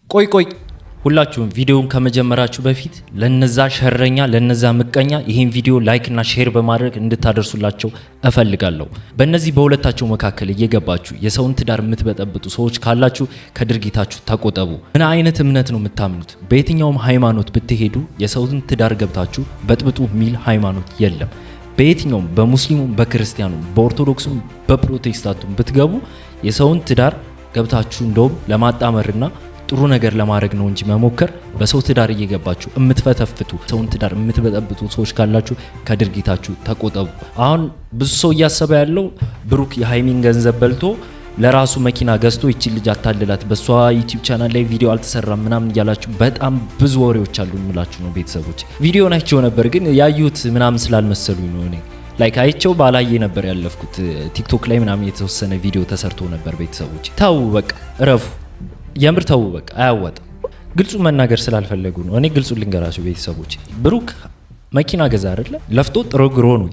ቆይ ቆይ፣ ሁላችሁም ቪዲዮውን ከመጀመራችሁ በፊት ለነዛ ሸረኛ ለነዛ ምቀኛ ይህን ቪዲዮ like እና share በማድረግ እንድታደርሱላቸው እፈልጋለሁ። በእነዚህ በሁለታቸው መካከል እየገባችሁ የሰውን ትዳር የምትበጠብጡ ሰዎች ካላችሁ ከድርጊታችሁ ተቆጠቡ። ምን አይነት እምነት ነው የምታምኑት? በየትኛውም ሃይማኖት ብትሄዱ የሰውን ትዳር ገብታችሁ በጥብጡ የሚል ሃይማኖት የለም። በየትኛውም በሙስሊሙም፣ በክርስቲያኑም፣ በኦርቶዶክሱም፣ በፕሮቴስታንቱም ብትገቡ የሰውን ትዳር ገብታችሁ እንደውም ለማጣመርና ጥሩ ነገር ለማድረግ ነው እንጂ መሞከር፣ በሰው ትዳር እየገባችሁ የምትፈተፍቱ፣ ሰውን ትዳር የምትበጠብጡ ሰዎች ካላችሁ ከድርጊታችሁ ተቆጠቡ። አሁን ብዙ ሰው እያሰበ ያለው ብሩክ የሀይሚን ገንዘብ በልቶ ለራሱ መኪና ገዝቶ ይቺን ልጅ አታልላት፣ በእሷ ዩቲዩብ ቻናል ላይ ቪዲዮ አልተሰራም ምናምን እያላችሁ በጣም ብዙ ወሬዎች አሉ የምላችሁ ነው ቤተሰቦች። ቪዲዮ አይቼው ነበር ግን ያዩት ምናምን ስላልመሰሉኝ ነው፣ እኔ like አይቼው ባላየ ነበር ያለፍኩት። ቲክቶክ ላይ ምናምን የተወሰነ ቪዲዮ ተሰርቶ ነበር። ቤተሰቦች ተው በቃ እረፉ። የምር ተው በቃ አያዋጣም። ግልጹ መናገር ስላልፈለጉ ነው። እኔ ግልጹ ልንገራቸው ቤተሰቦች፣ ብሩክ መኪና ገዛ አይደለ? ለፍቶ ጥሮ ግሮ ነው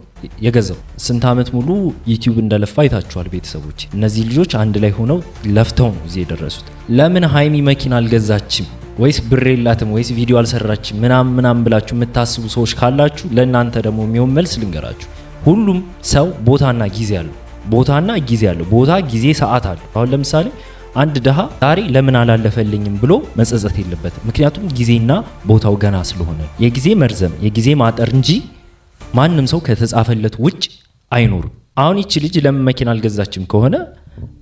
የገዛው። ስንት ዓመት ሙሉ ዩቲዩብ እንደለፋ አይታችኋል ቤተሰቦች። እነዚህ ልጆች አንድ ላይ ሆነው ለፍተው ነው እዚህ የደረሱት። ለምን ሀይሚ መኪና አልገዛችም ወይስ ብር የላትም ወይስ ቪዲዮ አልሰራችም ምናምን ምናምን ብላችሁ የምታስቡ ሰዎች ካላችሁ ለእናንተ ደግሞ የሚሆን መልስ ልንገራችሁ። ሁሉም ሰው ቦታና ጊዜ አለው። ቦታና ጊዜ አለው። ቦታ፣ ጊዜ፣ ሰዓት አለው። አሁን ለምሳሌ አንድ ድሃ ዛሬ ለምን አላለፈልኝም ብሎ መጸጸት የለበትም። ምክንያቱም ጊዜና ቦታው ገና ስለሆነ፣ የጊዜ መርዘም የጊዜ ማጠር እንጂ ማንም ሰው ከተጻፈለት ውጭ አይኖርም። አሁን ይቺ ልጅ ለምን መኪና አልገዛችም ከሆነ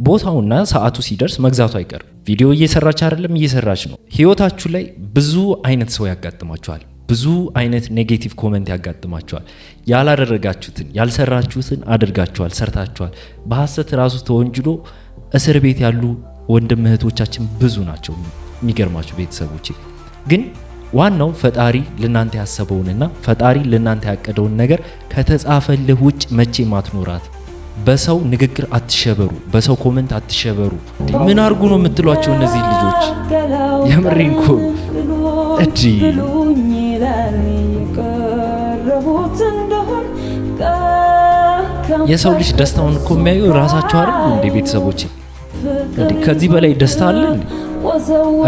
ቦታውና ሰዓቱ ሲደርስ መግዛቱ አይቀርም። ቪዲዮ እየሰራች አይደለም? እየሰራች ነው። ህይወታችሁ ላይ ብዙ አይነት ሰው ያጋጥማችኋል። ብዙ አይነት negative comment ያጋጥማችኋል። ያላደረጋችሁትን ያልሰራችሁትን አድርጋችኋል፣ ሰርታችኋል። በሐሰት ራሱ ተወንጅሎ እስር ቤት ያሉ ወንድም እህቶቻችን ብዙ ናቸው። የሚገርማችሁ ቤተሰቦቼ ግን ዋናው ፈጣሪ ለናንተ ያሰበውንና ፈጣሪ ለናንተ ያቀደውን ነገር ከተጻፈልህ ውጭ መቼም አትኖራት። በሰው ንግግር አትሸበሩ፣ በሰው comment አትሸበሩ። ምን አርጉ ነው የምትሏቸው እነዚህ ልጆች? የምሬን እኮ እዲ የሰው ልጅ ደስታውን እኮ የሚያዩ ራሳቸው አይደል እንዴ ቤተሰቦቼ? እንዴ ከዚህ በላይ ደስታ አለ እንዴ?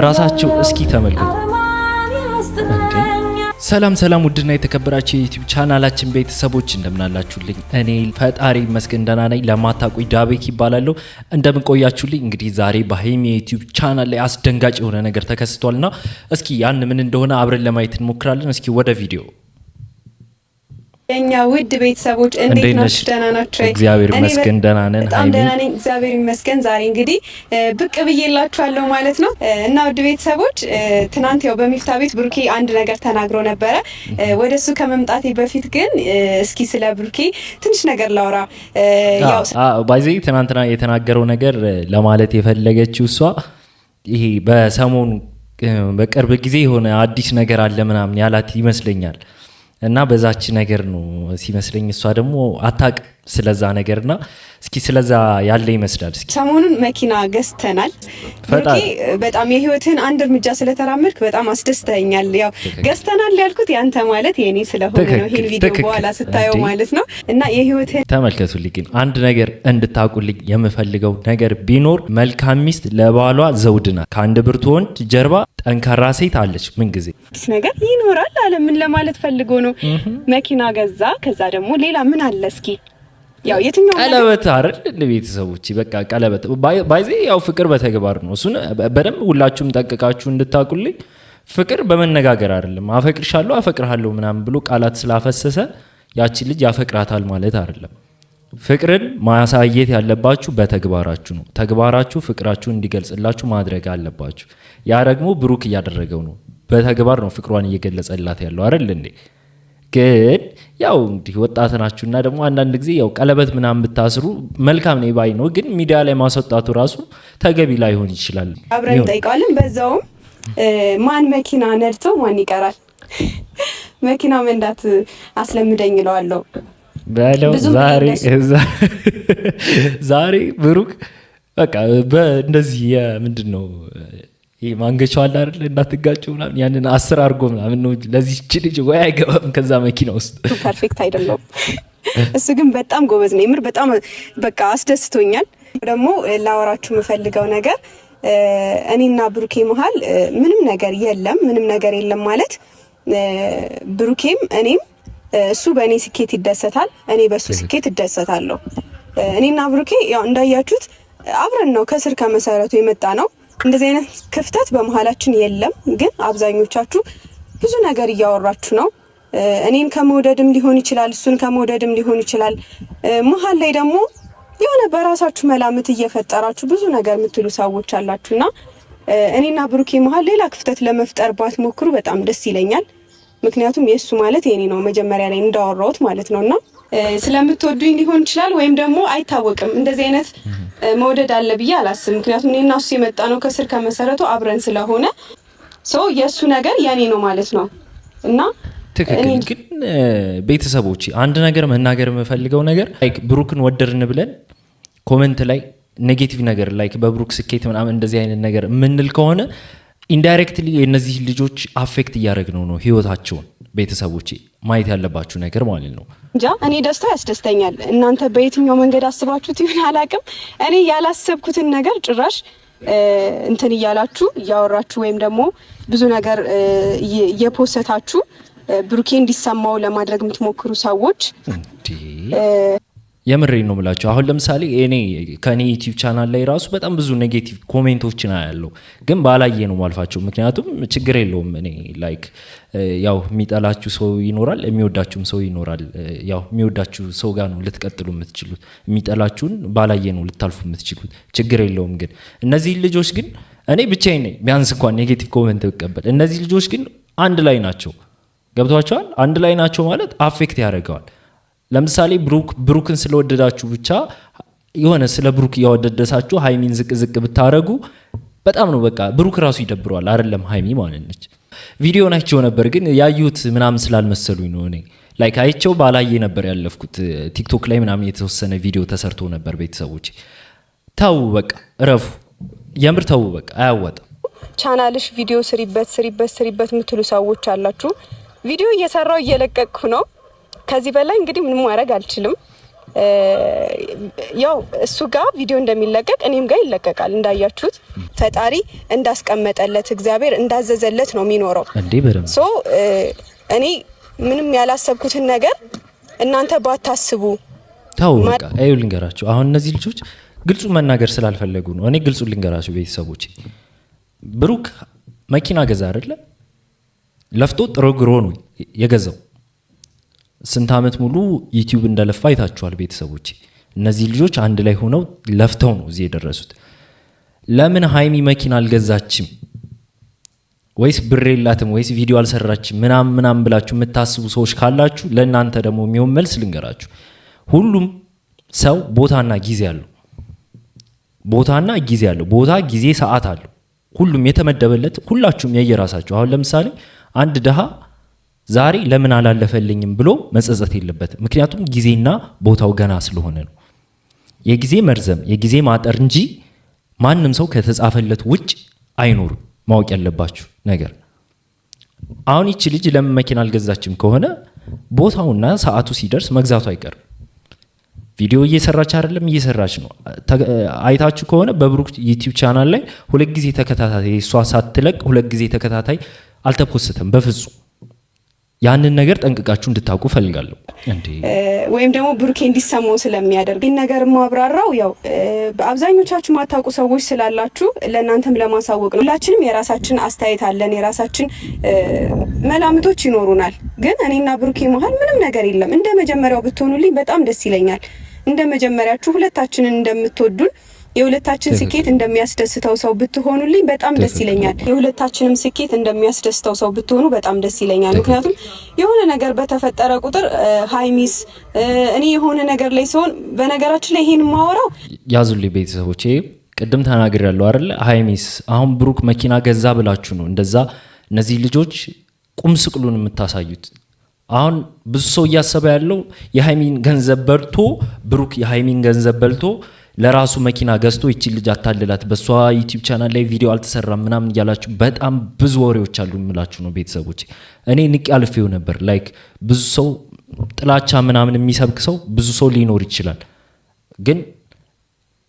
ራሳቸው እስኪ ተመልከቱ። እንዴ ሰላም ሰላም፣ ውድና የተከበራችሁ የዩቲዩብ ቻናላችን ቤተሰቦች እንደምናላችሁልኝ፣ እኔ ፈጣሪ ይመስገን ደህና ነኝ። ለማታውቁኝ ዳቤክ ይባላለሁ። እንደምን ቆያችሁልኝ? እንግዲህ ዛሬ በሀይሚ የዩቲዩብ ቻናል ላይ አስደንጋጭ የሆነ ነገር ተከስቷልና እስኪ ያን ምን እንደሆነ አብረን ለማየት እንሞክራለን። እስኪ ወደ ቪዲዮ። የኛ ውድ ቤተሰቦች እንዴት ናችሁ? ደህና ናችሁ? እግዚአብሔር ይመስገን ደህና ነን። በጣም ደህና ነኝ፣ እግዚአብሔር ይመስገን። ዛሬ እንግዲህ ብቅ ብዬላችኋለሁ ማለት ነው። እና ውድ ቤተሰቦች፣ ትናንት ያው በሚፍታ ቤት ብሩኬ አንድ ነገር ተናግሮ ነበረ። ወደ እሱ ከመምጣቴ በፊት ግን እስኪ ስለ ብሩኬ ትንሽ ነገር ላውራ። ያው by the way ትናንትና የተናገረው ነገር ለማለት የፈለገችው እሷ ይሄ በሰሞኑ በቅርብ ጊዜ የሆነ አዲስ ነገር አለ ምናምን ያላት ይመስለኛል። እና በዛች ነገር ነው ሲመስለኝ፣ እሷ ደግሞ አታቅ ስለዛ ነገርና እስኪ ስለዛ ያለ ይመስላል። እስኪ ሰሞኑን መኪና ገዝተናል። ብሩኬ በጣም የህይወትህን አንድ እርምጃ ስለተራመድክ በጣም አስደስተኛል። ያው ገዝተናል ያልኩት ያንተ ማለት የኔ ስለሆነ ነው። ይሄን ቪዲዮ በኋላ ስታየው ማለት ነው። እና የህይወትህን ተመልከቱልኝ። ግን አንድ ነገር እንድታውቁልኝ የምፈልገው ነገር ቢኖር መልካም ሚስት ለባሏ ዘውድ ናት። ከአንድ ብርቱ ወንድ ጀርባ ጠንካራ ሴት አለች። ምን ጊዜ አዲስ ነገር ይኖራል አለ። ምን ለማለት ፈልጎ ነው? መኪና ገዛ። ከዛ ደግሞ ሌላ ምን አለ እስኪ? ያው የትኛው ቀለበት አይደል እንደ ቤተሰቦች፣ በቃ ቀለበት by the way ያው ፍቅር በተግባር ነው። እሱን በደንብ ሁላችሁም ጠንቅቃችሁ እንድታውቁልኝ፣ ፍቅር በመነጋገር አይደለም። አፈቅርሻለሁ፣ አፈቅርሃለሁ ምናምን ብሎ ቃላት ስላፈሰሰ ያቺን ልጅ ያፈቅራታል ማለት አይደለም። ፍቅርን ማሳየት ያለባችሁ በተግባራችሁ ነው። ተግባራችሁ ፍቅራችሁ እንዲገልጽላችሁ ማድረግ አለባችሁ። ያ ደግሞ ብሩክ እያደረገው ነው። በተግባር ነው ፍቅሯን እየገለጸላት ያለው አይደል እንዴ? ግን ያው እንግዲህ ወጣት ናችሁና ደግሞ አንዳንድ ጊዜ ያው ቀለበት ምናምን ብታስሩ መልካም ነው ባይ ነው። ግን ሚዲያ ላይ ማስወጣቱ ራሱ ተገቢ ላይሆን ይችላል። አብረን እንጠይቀዋለን። በዛውም ማን መኪና ነድቶ ማን ይቀራል? መኪና መንዳት አስለምደኝ እለዋለሁ። በለው ዛሬ ዛሬ ብሩክ በቃ እንደዚህ ምንድን ነው ይሄ ማንገቻው አለ አይደል? እንዳትጋጩ ምናምን ያንን 10 አድርጎ ምናምን ነው ለዚህ ልጅ ወይ አይገባም ከዛ መኪና ውስጥ። Perfect አይደለም። እሱ ግን በጣም ጎበዝ ነው። የምር በጣም በቃ አስደስቶኛል። ደግሞ ላወራችሁ የምፈልገው ነገር እኔና ብሩኬ መሀል ምንም ነገር የለም። ምንም ነገር የለም ማለት ብሩኬም እኔም እሱ በእኔ ስኬት ይደሰታል፣ እኔ በእሱ ስኬት እደሰታለሁ። እኔና ብሩኬ ያው እንዳያችሁት አብረን ነው ከስር ከመሰረቱ የመጣ ነው። እንደዚህ አይነት ክፍተት በመሀላችን የለም። ግን አብዛኞቻችሁ ብዙ ነገር እያወራችሁ ነው። እኔን ከመውደድም ሊሆን ይችላል፣ እሱን ከመውደድም ሊሆን ይችላል። መሀል ላይ ደግሞ የሆነ በራሳችሁ መላምት እየፈጠራችሁ ብዙ ነገር የምትሉ ሰዎች አላችሁና እኔና ብሩኬ መሀል ሌላ ክፍተት ለመፍጠር ባትሞክሩ በጣም ደስ ይለኛል። ምክንያቱም የእሱ ማለት የኔ ነው፣ መጀመሪያ ላይ እንዳወራሁት ማለት ነውና ስለምትወዱኝ ሊሆን ይችላል ወይም ደግሞ አይታወቅም። እንደዚህ አይነት መውደድ አለ ብዬ አላስብም። ምክንያቱም እኔና እሱ የመጣ ነው ከስር ከመሰረቱ አብረን ስለሆነ ሰው የእሱ ነገር የኔ ነው ማለት ነው እና ትክክል። ግን ቤተሰቦች አንድ ነገር መናገር የምፈልገው ነገር like ብሩክን ወደድን ብለን comment ላይ negative ነገር like በብሩክ ስኬት ምናምን እንደዚህ አይነት ነገር የምንል ከሆነ indirectly የእነዚህ ልጆች affect እያደረግነው ነው ህይወታቸውን። ቤተሰቦቼ ማየት ያለባችሁ ነገር ማለት ነው። እንጃ እኔ ደስታ ያስደስተኛል። እናንተ በየትኛው መንገድ አስባችሁት ይሁን አላቅም። እኔ ያላሰብኩትን ነገር ጭራሽ እንትን እያላችሁ እያወራችሁ ወይም ደግሞ ብዙ ነገር እየፖሰታችሁ ብሩኬ እንዲሰማው ለማድረግ የምትሞክሩ ሰዎች የምሬ ነው የምላቸው። አሁን ለምሳሌ እኔ ከእኔ ዩቲዩብ ቻናል ላይ ራሱ በጣም ብዙ negative comment ኦችን አያለው፣ ግን ባላየ ነው ማልፋቸው። ምክንያቱም ችግር የለውም እኔ like ያው የሚጠላችሁ ሰው ይኖራል፣ የሚወዳችሁም ሰው ይኖራል። ያው የሚወዳችሁ ሰው ጋር ነው ልትቀጥሉ የምትችሉት፣ የሚጠላችሁን ባላየ ነው ልታልፉ የምትችሉት። ችግር የለውም። ግን እነዚህ ልጆች ግን እኔ ብቻዬን ነኝ፣ ቢያንስ እንኳን negative comment ብቀበል፣ እነዚህ ልጆች ግን አንድ ላይ ናቸው። ገብቷቸዋል። አንድ ላይ ናቸው ማለት affect ያደርገዋል። ለምሳሌ ብሩክን ስለወደዳችሁ ብቻ የሆነ ስለ ብሩክ እያወደደሳችሁ ሀይሚን ዝቅ ዝቅ ብታረጉ በጣም ነው በቃ ብሩክ ራሱ ይደብረዋል። አይደለም ሀይሚ ማለት ነች። ቪዲዮ ናቸው ነበር ግን ያዩት ምናምን ስላልመሰሉኝ ነው። እኔ like አይቸው ባላየ ነበር ያለፍኩት። ቲክቶክ ላይ ምናምን የተወሰነ ቪዲዮ ተሰርቶ ነበር። ቤተሰቦች ተው በቃ እረፉ፣ የምር ተው በቃ አያዋጣም። ቻናልሽ ቪዲዮ ስሪበት ስሪበት ስሪበት የምትሉ ሰዎች አላችሁ። ቪዲዮ እየሰራው እየለቀቅኩ ነው። ከዚህ በላይ እንግዲህ ምንም ማድረግ አልችልም። ያው እሱ ጋር ቪዲዮ እንደሚለቀቅ እኔም ጋር ይለቀቃል። እንዳያችሁት ፈጣሪ እንዳስቀመጠለት እግዚአብሔር እንዳዘዘለት ነው የሚኖረው። so እኔ ምንም ያላሰብኩትን ነገር እናንተ ባታስቡ ተው በቃ። እዩ ልንገራችሁ፣ አሁን እነዚህ ልጆች ግልጹ መናገር ስላልፈለጉ ነው። እኔ ግልጹ ልንገራችሁ ቤተሰቦች፣ ብሩክ መኪና ገዛ አይደለ? ለፍቶ ጥሮ ግሮ ነው የገዛው። ስንት ዓመት ሙሉ ዩቲዩብ እንደለፋ አይታችኋል ቤተሰቦች። እነዚህ ልጆች አንድ ላይ ሆነው ለፍተው ነው እዚህ የደረሱት። ለምን ሀይሚ መኪና አልገዛችም ወይስ ብር የላትም ወይስ ቪዲዮ አልሰራችም ምናም ምናም ብላችሁ የምታስቡ ሰዎች ካላችሁ ለእናንተ ደግሞ የሚሆን መልስ ልንገራችሁ። ሁሉም ሰው ቦታና ጊዜ አለው። ቦታና ጊዜ አለው። ቦታ፣ ጊዜ፣ ሰዓት አለው። ሁሉም የተመደበለት ሁላችሁም የየራሳችሁ። አሁን ለምሳሌ አንድ ድሃ ዛሬ ለምን አላለፈልኝም ብሎ መጸጸት የለበትም። ምክንያቱም ጊዜና ቦታው ገና ስለሆነ ነው። የጊዜ መርዘም የጊዜ ማጠር እንጂ ማንም ሰው ከተጻፈለት ውጭ አይኖርም። ማወቅ ያለባችሁ ነገር አሁን ይቺ ልጅ ለምን መኪና አልገዛችም ከሆነ ቦታውና ሰዓቱ ሲደርስ መግዛቱ አይቀርም። ቪዲዮ እየሰራች አይደለም፣ እየሰራች ነው። አይታችሁ ከሆነ በብሩክ ዩቲዩብ ቻናል ላይ ሁለት ጊዜ ተከታታይ እሷ ሳትለቅ ሁለት ጊዜ ተከታታይ አልተፖስተም በፍጹም። ያንን ነገር ጠንቅቃችሁ እንድታውቁ ፈልጋለሁ። ወይም ደግሞ ብሩኬ እንዲሰማው ስለሚያደርግ ይህን ነገር ማብራራው ያው በአብዛኞቻችሁ ማታውቁ ሰዎች ስላላችሁ ለእናንተም ለማሳወቅ ነው። ሁላችንም የራሳችን አስተያየት አለን፣ የራሳችን መላምቶች ይኖሩናል። ግን እኔና ብሩኬ መሀል ምንም ነገር የለም። እንደ መጀመሪያው ብትሆኑልኝ በጣም ደስ ይለኛል። እንደ መጀመሪያችሁ ሁለታችንን እንደምትወዱን የሁለታችን ስኬት እንደሚያስደስተው ሰው ብትሆኑልኝ በጣም ደስ ይለኛል። የሁለታችንም ስኬት እንደሚያስደስተው ሰው ብትሆኑ በጣም ደስ ይለኛል። ምክንያቱም የሆነ ነገር በተፈጠረ ቁጥር ሀይሚስ እኔ የሆነ ነገር ላይ ሲሆን፣ በነገራችን ላይ ይሄን የማወራው ያዙልኝ ቤተሰቦቼ፣ ቅድም ተናግሬያለሁ አይደለ? ሀይሚስ አሁን ብሩክ መኪና ገዛ ብላችሁ ነው እንደዛ እነዚህ ልጆች ቁም ስቅሉን የምታሳዩት። አሁን ብዙ ሰው እያሰበ ያለው የሀይሚን ገንዘብ በልቶ ብሩክ የሀይሚን ገንዘብ በልቶ ለራሱ መኪና ገዝቶ ይቺን ልጅ አታልላት፣ በእሷ ዩቲዩብ ቻናል ላይ ቪዲዮ አልተሰራም ምናምን እያላችሁ በጣም ብዙ ወሬዎች አሉ የምላችሁ ነው ቤተሰቦች። እኔ ንቅ አልፌው ነበር። like ብዙ ሰው ጥላቻ ምናምን የሚሰብክ ሰው ብዙ ሰው ሊኖር ይችላል። ግን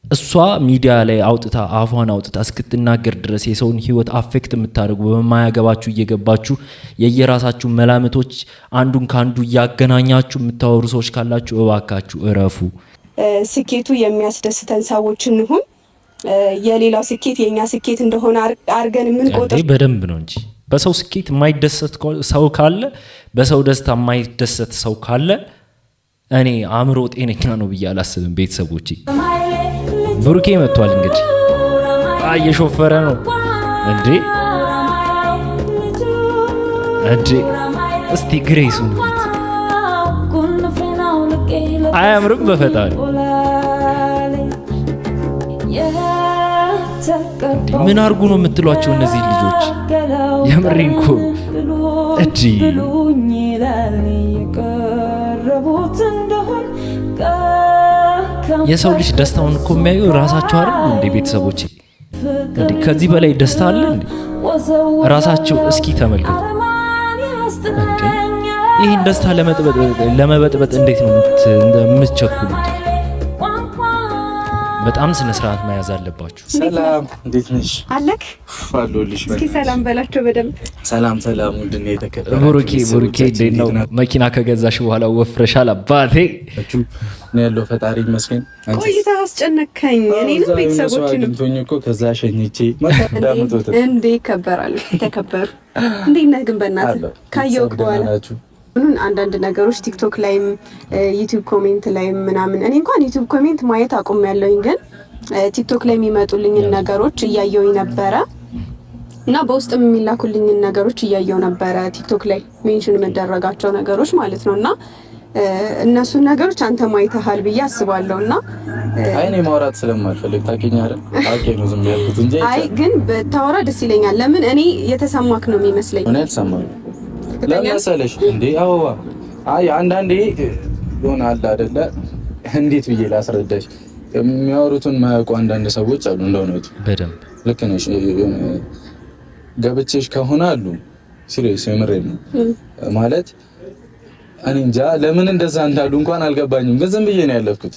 እሷ ሚዲያ ላይ አውጥታ አፏን አውጥታ እስክትናገር ድረስ የሰውን ህይወት affect የምታደርጉ፣ በማያገባችሁ እየገባችሁ የየራሳችሁ መላምቶች አንዱን ከአንዱ እያገናኛችሁ የምታወሩ ሰዎች ካላችሁ እባካችሁ እረፉ። ስኬቱ የሚያስደስተን ሰዎች እንሁን። የሌላው ስኬት የእኛ ስኬት እንደሆነ አርገን የምንቆጥር በደንብ ነው እንጂ በሰው ስኬት የማይደሰት ሰው ካለ፣ በሰው ደስታ የማይደሰት ሰው ካለ እኔ አእምሮ ጤነኛ ነው ብዬ አላስብም። ቤተሰቦቼ፣ ብሩኬ መጥቷል። እንግዲህ እየሾፈረ ነው እንዴ እንዴ! እስቲ ግሬሱን አያምርም? በፈጣሪ፣ ምን አርጉ ነው የምትሏቸው እነዚህ ልጆች? የምሬን እኮ እጂ። የሰው ልጅ ደስታውን እኮ የሚያዩ ራሳቸው አይደል እንዴ ቤተሰቦቼ? እንዴ፣ ከዚህ በላይ ደስታ አለ እንዴ? ራሳቸው እስኪ ተመልከቱ። እንዴ፣ ይህን ደስታ ለመበጥበጥ እንዴት ነው የምትቸኩሉት? በጣም ስነ ስርዓት መያዝ አለባችሁ። ሰላም፣ እንዴት ነሽ? አለክ አለሁልሽ። እስኪ ሰላም በላቸው በደንብ። ሰላም ሰላም፣ ውድና የተከበራችሁ ብሩኬ ብሩኬ፣ እንዴት ነው? መኪና ከገዛሽ በኋላ ወፍረሻል አባቴ። ነው ያለው፣ ፈጣሪ ይመስገን። ቆይታ አስጨነከኝ። እኔንም ቤተሰቦችንም አግኝቶኝ እኮ ከዛ ሸኝቼ እንዴ ይከበራሉ። ተከበሩ። እንዴት ነህ ግን በእናትህ ካየሁህ በኋላ? አንዳንድ ነገሮች ቲክቶክ ላይም ዩቲዩብ comment ላይም ምናምን፣ እኔ እንኳን ዩቲዩብ comment ማየት አቁሜያለሁኝ፣ ግን ቲክቶክ ላይ የሚመጡልኝን ነገሮች እያየሁኝ ነበረ እና በውስጥም የሚላኩልኝን ነገሮች እያየው ነበረ። ቲክቶክ ላይ mention የመደረጋቸው ነገሮች ማለት ነው፣ እና እነሱን ነገሮች አንተ አይተሃል ብዬ አስባለሁ። እና አይ፣ እኔ ማውራት ስለማልፈልግ ታውቂኝ አይደል? አውቄ ነው ዝም ያልኩት እንጂ። አይ፣ ግን ብታወራ ደስ ይለኛል። ለምን እኔ የተሰማክ ነው የሚመስለኝ። እኔ አልሰማኝም። ለምን መሰለሽ እንዴ አበባ፣ አይ አንዳንዴ የሆነ አለ አይደለ፣ እንዴት ብዬ ላስረዳሽ፣ የሚያወሩትን የማያውቁ አንዳንድ ሰዎች አሉ። እንደ እውነቱ በደንብ ልክ ነሽ። ገብቼሽ ከሆነ አሉ፣ serious የምሬን ነው ማለት እኔ እንጃ ለምን እንደዛ እንዳሉ እንኳን አልገባኝም፣ ግን ዝም ብዬ ነው ያለፍኩት።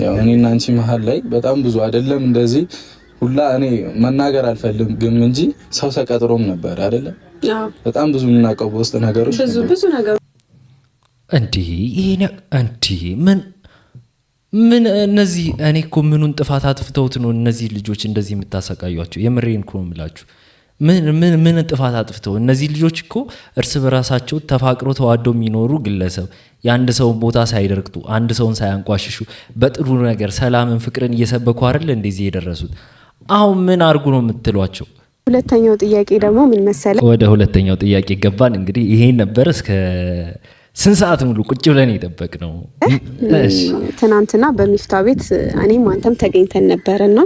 ያው እኔና አንቺ መሀል ላይ በጣም ብዙ አይደለም እንደዚህ ሁላ እኔ መናገር አልፈልግም እንጂ ሰው ተቀጥሮም ነበር አይደለም። በጣም ብዙ የምናውቀው በውስጥ ነገሮች ብዙ ብዙ ነገሮች። እንዴ፣ ይሄ እንዴ፣ ምን ምን እነዚህ፣ እኔ እኮ ምኑን ጥፋት አጥፍተውት ነው እነዚህ ልጆች እንደዚህ የምታሰቃዩቸው? የምሬን እኮ ነው የምላችሁ። ምን ምን ምን ጥፋት አጥፍተው? እነዚህ ልጆች እኮ እርስ በራሳቸው ተፋቅሮ ተዋደው የሚኖሩ ግለሰብ፣ የአንድ ሰውን ቦታ ሳይረግጡ፣ አንድ ሰውን ሳያንቋሽሹ፣ በጥሩ ነገር ሰላምን፣ ፍቅርን እየሰበኩ አይደል እንደዚህ የደረሱት? አሁን ምን አድርጉ ነው የምትሏቸው? ሁለተኛው ጥያቄ ደግሞ ምን መሰለ? ወደ ሁለተኛው ጥያቄ ገባን። እንግዲህ ይሄን ነበር እስከ ስንት ሰዓት ሙሉ ቁጭ ብለን የጠበቅነው። ትናንትና በሚፍታ ቤት እኔም አንተም ተገኝተን ነበር እና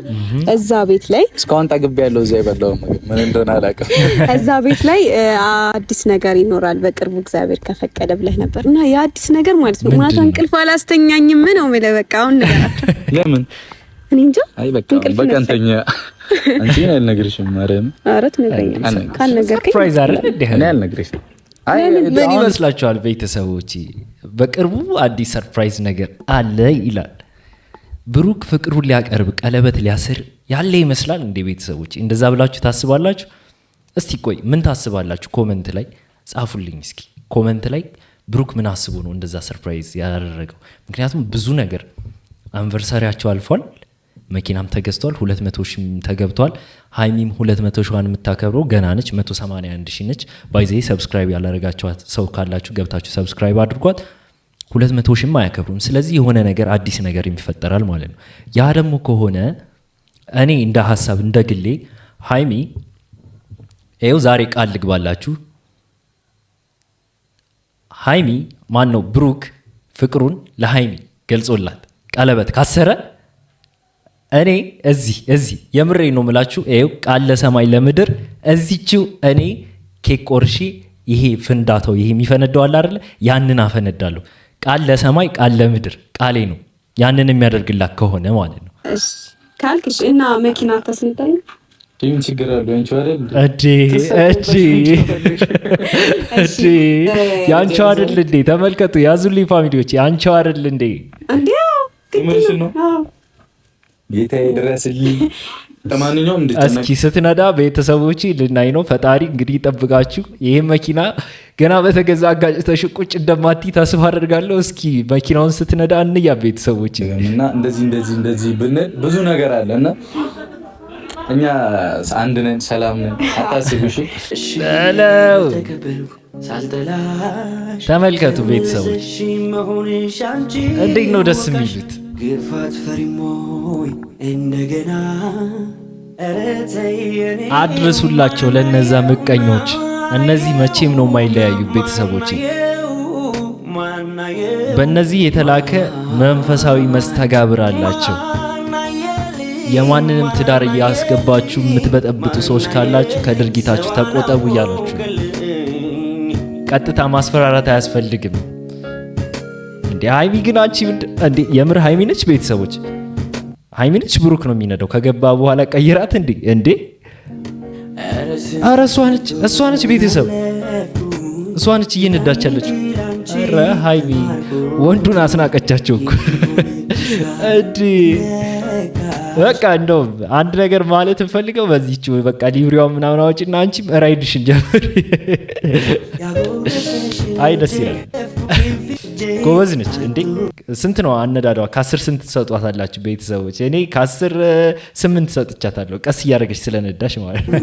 እዛ ቤት ላይ እስካሁን ጠግቤ ያለው እዛ የበላው ምግብ ምን እንደሆነ አላውቅም። እዛ ቤት ላይ አዲስ ነገር ይኖራል በቅርቡ እግዚአብሔር ከፈቀደ ብለህ ነበር እና የአዲስ ነገር ማለት ነው ማታ እንቅልፍ አላስተኛኝም ነው የምልህ። በቃ አሁን ንገራቸው። ለምን? እኔ እንጃ። አይ በቃ በቀን ተኛ። አንቺ እኔ አልነግርሽም። ማርያም፣ ኧረ ትነግረኛለህ። ካልነገርከኝ surprise አይደል እንዴ? እኔ አልነግርሽም። ምን ይመስላችኋል ቤተሰቦች? በቅርቡ አዲስ surprise ነገር አለ ይላል። ብሩክ ፍቅሩን ሊያቀርብ ቀለበት ሊያስር ያለ ይመስላል እንዴ ቤተሰቦች? እንደዛ ብላችሁ ታስባላችሁ? እስቲ ቆይ ምን ታስባላችሁ? Comment ላይ ጻፉልኝ እስኪ። Comment ላይ ብሩክ ምን አስቦ ነው እንደዛ surprise ያደረገው? ምክንያቱም ብዙ ነገር anniversary ያቸው አልፏል። መኪናም ተገዝቷል። 200 ሺህም ተገብቷል። ሀይሚም 200 ሺዋን የምታከብረው ገና ነች። 181 ሺህ ነች። By the way subscribe ያላረጋችኋት ሰው ካላችሁ ገብታችሁ subscribe አድርጓት። 200 ሺህም አያከብሩም። ስለዚህ የሆነ ነገር አዲስ ነገር ይፈጠራል ማለት ነው። ያ ደግሞ ከሆነ እኔ እንደ ሀሳብ እንደ ግሌ ሀይሚ ይኸው ዛሬ ቃል ልግባላችሁ፣ ሀይሚ ማን ነው ብሩክ ፍቅሩን ለሀይሚ ገልጾላት ቀለበት ካሰረ እኔ እዚህ የምሬ ነው የምላችሁ፣ ይኸው ቃል ለሰማይ ለምድር እዚችው እኔ ኬክ ቆርሼ ይሄ ፍንዳታው ይሄ የሚፈነዳው አለ አይደለ? ያንን አፈነዳለሁ። ቃል ለሰማይ ቃል ለምድር ቃሌ ነው። ያንን የሚያደርግላት ከሆነ ማለት ነው። ካልክሽ እና መኪና ታስነዳኝ። ምን ችግር አለው? ያንቺው አይደል? እዴ እዴ እዴ፣ ያንቺው አይደል እንዴ? ተመልከቱ፣ ያዙልኝ family ዎች፣ ያንቺው አይደል እንዴ? እንዴ የምርሽን ነው? ጌታዬ ድረስልኝ። ለማንኛውም እንድትጨነቅ እስኪ ስትነዳ ቤተሰቦች ልናይ ነው። ፈጣሪ እንግዲህ ይጠብቃችሁ። ይህ መኪና ገና በተገዛ አጋጭተሽ ቁጭ እንደማትይ ተስፋ አደርጋለሁ። እስኪ መኪናውን ስትነዳ እንያ ቤተሰቦች። እና እንደዚህ እንደዚህ እንደዚህ ብንል ብዙ ነገር አለ እና እኛ አንድ ነን፣ ሰላም ነን። አታስቢ እሺ። በለው። ተመልከቱ ቤተሰቦች እንዴት ነው ደስ የሚሉት። ግፋት ፈሪሞይ እንደገና ኧረ ተይ የኔ አድርሱላቸው ለነዛ ምቀኞች። እነዚህ መቼም ነው የማይለያዩ ቤተሰቦች። በእነዚህ የተላከ መንፈሳዊ መስተጋብር አላቸው። የማንንም ትዳር እያስገባችሁ የምትበጠብጡ ሰዎች ካላችሁ ከድርጊታችሁ ተቆጠቡ እያሏችሁ ነው። ቀጥታ ማስፈራራት አያስፈልግም። እንዴ ሀይሚ ግን አንቺ እንዴ የምር ሀይሚ ነች? ቤተሰቦች ሀይሚ ነች? ብሩክ ነው የሚነዳው። ከገባ በኋላ ቀይራት እንዴ እንዴ! ኧረ እሷ ነች፣ እሷ ነች፣ ቤተሰብ እሷ ነች እየነዳች ያለችው። ኧረ ሀይሚ ወንዱን አስናቀቻቸው እኮ እንዴ! በቃ እንደውም አንድ ነገር ማለት እንፈልገው በዚህች በቃ ሊብሪዋ ምናምን አውጪና አንቺም ride ሽን ጀምሪ። አይ ደስ ይላል። ጎበዝ ነች እንዴ! ስንት ነው አነዳዷ? ከ10 ስንት ትሰጧታላችሁ ቤተሰቦች? እኔ ከ10 8 ሰጥቻታለሁ። ቀስ እያደረገች ስለነዳሽ ማለት ነው።